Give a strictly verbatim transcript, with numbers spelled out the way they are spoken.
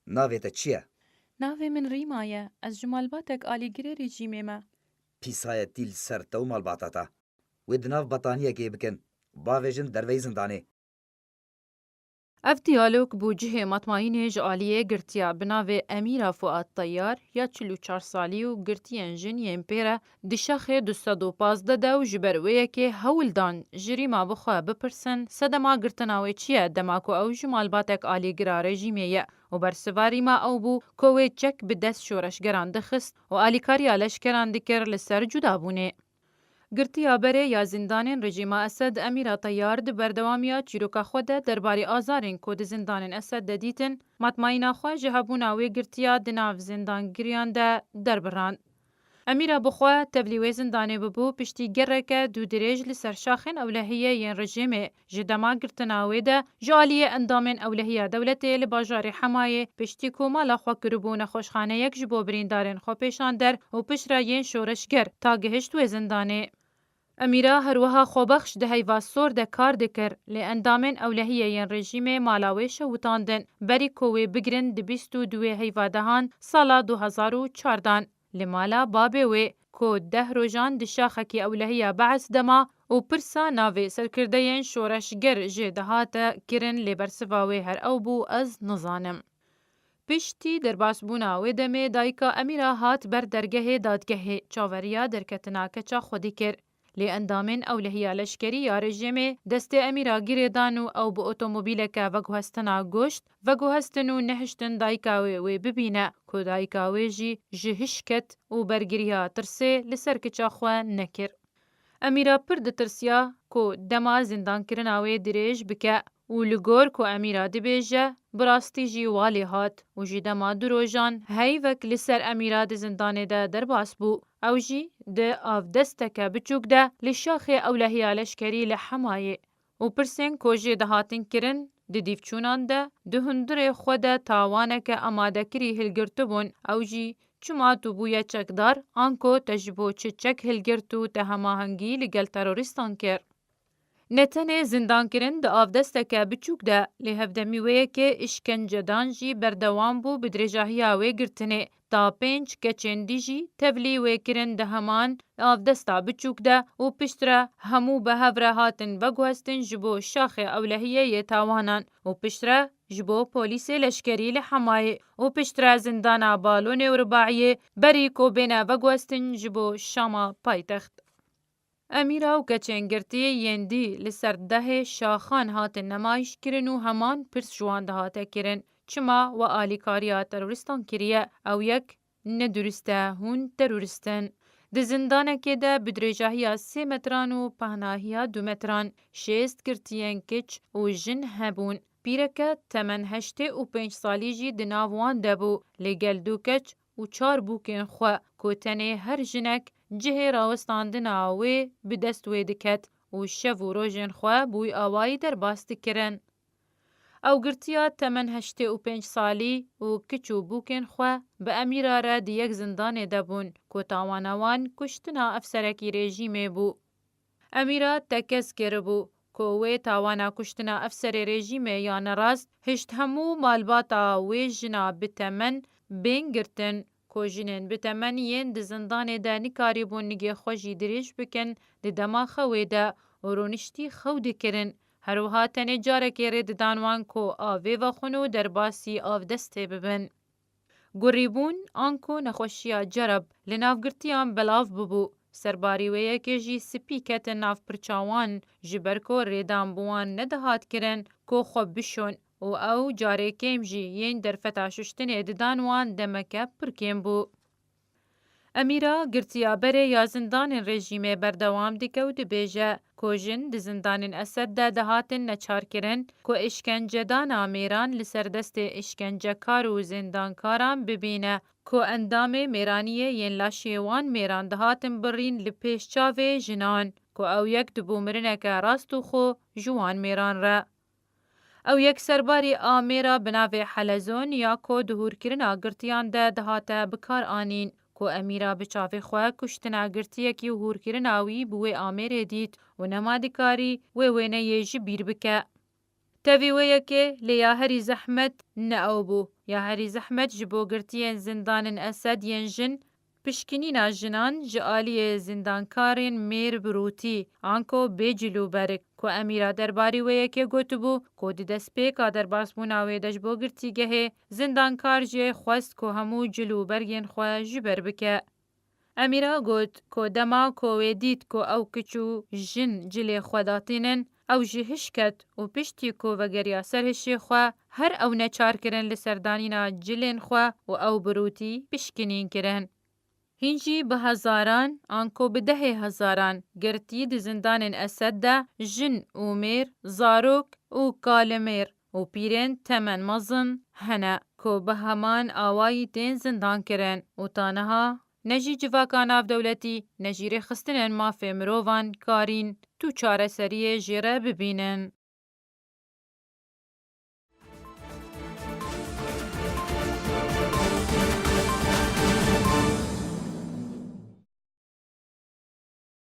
Navê te çi ye? Navê min Rîma ye. Ez ji malbatek alîgirê rejîmê me. Pîsayetî li ser te û malbata te. Wê di nav betaniyekê bikin. Bavêjin derveyî zindanê. Ev diyalog bû cihê matmayînê ji aliyê girtiya bi navê Emîra Fuat Teyar ya çil û çar salî û girtiyên jin yên pê re di şaxê du sed û pazdeh de û ji ber wê yekê hewl dan ji Rîma bi xwe bipirsin sedema girtina wê çi ye, dema ku ew ji malbatek alîgira rejîmê ye û bersiva Rîma ew bû ku wê çek bi dest şoreşgeran dixist û alîkariya leşkeran dikir li ser cudabûnê. Girtiya berê ya zîndanên rejîma Esed Emîra Teyar di berdewamiya çîroka xwe de derbarê azarên ku di zîndanên Esed de dîtin, matmayîna xwe ji hebûna wê girtiya di nav zîndangiriyan de derbirand. Emîra bi xwe tevlî wê zindanê bibû piştî gereke dûdirêj li ser şaxên ewlehiyê yên rejîmê. Ji dema girtina wê de ji aliyê endamên ewlehiya dewletê li bajarê Hemayê piştî ku mala xwe kiribû nexweşxaneyek ji bo birîndarên xwepêşander û piştre yên şoreşger ta gihişt wê zindanê. Emîra her wiha xwebexş di heyva sor de kar dikir, lê endamên ewlehiyê yên rejîmê mala wê şewitandin, berî ku wê bigirin di bîst û duwê heyva dehan sala du hezar û çardan. Li mala babê wê, ku deh rojan di şaxekî ewlehiya Bees de ma û pirsa navê serkirdeyên şoreşger jê dihate kirin, lê bersiva wê her ew bû, ez nizanim. Piştî derbasbûna wê demê dayika Emîra hat ber dergehê dadgehê, çaveriya derketina keça xwe dikir. Lê endamên ewlehiya leşkerî ya rejîmê destê Emîra girêdan û ew bi otomobîleke veguhestina goşt veguhestin û nehiştin dayika wê wê bibîne, ku dayika wê jî ji hiş ket û bergiriya tirsê li ser kiça xwe nekir. Emîra pir ditirsiya ku dema zindankirina wê dirêj bike û li gor ku Emîra dibêje, bi rastî jî wa lê hat û ji dema du rojan heyvek li ser Emîra di zindanê de derbas bû. Ew jî di avdesteke biçûk de li şaxê ewlehiya leşkerî li Hemayê û pirsên ku jê dihatin kirin, di dîvçûnan de, di hundirê xwe de tawaneke amadekirî hilgirtibûn, ew jî, çima tu bûye çekdar, anko te ji bo çi çek hilgirt û te hemahengî li gel terorîstan kir? Ne tenê zindankirin di avdesteke biçûk de, lê hevdemî wê yekê îşkencedan jî berdewam bû bi dirêjahiya wê girtinê. Ta pênc keçên dî jî tevlî wê kirin di heman avdesta biçûk de û piştre hemû bi hev re hatin veguhestin ji bo şaxê ewlehiyê yê tawanan û piştre ji bo polîsê leşkerî li Hemayê û piştre zindana Balonê û Ribaiyê berî ku bêne veguhestin ji bo Şama paytext. Emîra û keçên girtî yên dî li ser dehê şaxan hatin nemayîşkirin û heman pirs ji wan dihate kirin, çima we alîkariya terorîstan kiriye? Ew yek ne durist e, hûn terorîst in. Di zindanekê de bi dirêjahiya sê metran û pehnahiya du metran şêst girtiyên kiç û jin hebûn. Pîreke temen heştê û pênc salî jî di nav wan de bû, lê gel du keç û çar bûkên xwe ku tenê her jinek cihê rawestandina wê bi dest wê diket û şev û rojên xwe bi wî awayî derbas dikirin. Ew girtiya temen heştê û pênc salî û kiç û bûkên xwe bi Emîra re di yek zindanê de bûn ku tawana wan kuştina efserekî rejîmê bû. Emîra tekez kiribû ku wê tawana kuştina efserê rejîmê ya nerast hişt hemû malbata wê jina bi temen bên girtin, ku jinên bi temen yên di zindanê de nikarîbûn nigê xwe jî dirêj bikin di dema xewê de û rûniştî xew dikirin. Her wiha tenê carekê rê didan wan ku avê vexwin û derbasî avdestê bibin. Gurîbûn anku nexweşiya cereb li nav girtiyan belav bibû. Serbarî wê yekê jî spî ketin nav pirça wan, ji ber ku rêdan bi wan nedihat kirin ku xwe bişon û ew carê kêm jî yên derfeta şuştinê didan wan demeke pir kêm bû. Emîra girtiya berê ya zindanên rejîmê berdewam dike û dibêje ku jin di zindanên Esed de dihatin neçarkirin, ku îşkencedana mêran li ser destê îşkencekar û zindankaran bibîne, ku endamê mêraniyê yên laşê wan mêran dihatin birîn li pêş çavê jinan, ku ew yek dibû mirineke rastûxo ji wan mêran re. Ew yek serbarî Amêra bi navê Helezon ya ku di hûrkirina girtiyan de dihate bi kar anîn, ku Emîra bi çavê xwe kuştina girtiyekî û hûrkirina wî bi wê amêrê dît û nema dikarî wê wêneyê ji bîr bike. Tevî wê yekê lê ya herî zehmet ne ew bû. Ya herî zehmet ji bo girtiyên zindanên Esed yên jin, pişkinîna jinan ji aliyê zindankarên mêr birûtî, anko bê cilûberg, ku Emîra derbarî wê yekê gotibû ku di destpêka derbasbûna wê de ji bo girtîgehê, zindankar jê xwest ku hemû cilûbergên xwe ji ber bike. Emîra got ku dema ku wê dît ku ew kiç û jin cilê xwe datînin, ew ji hiş ket û piştî ku vegeriya ser hişê xwe, her ew neçar kirin li ser danîna cilên xwe û ew birûtî pişkinîn kirin. Hîn jî bi hezaran, anko bi dehê hezaran girtî di zindanên Esed de jin û mêr, zarok û kalimêr û pîrên temen mezin hene ku bi heman awayî tên zindan kirin û ta niha ne jî civaka navdewletî, ne jî rêxistinên mafê mirovan karîn tu çareseriyê jê re bibînin.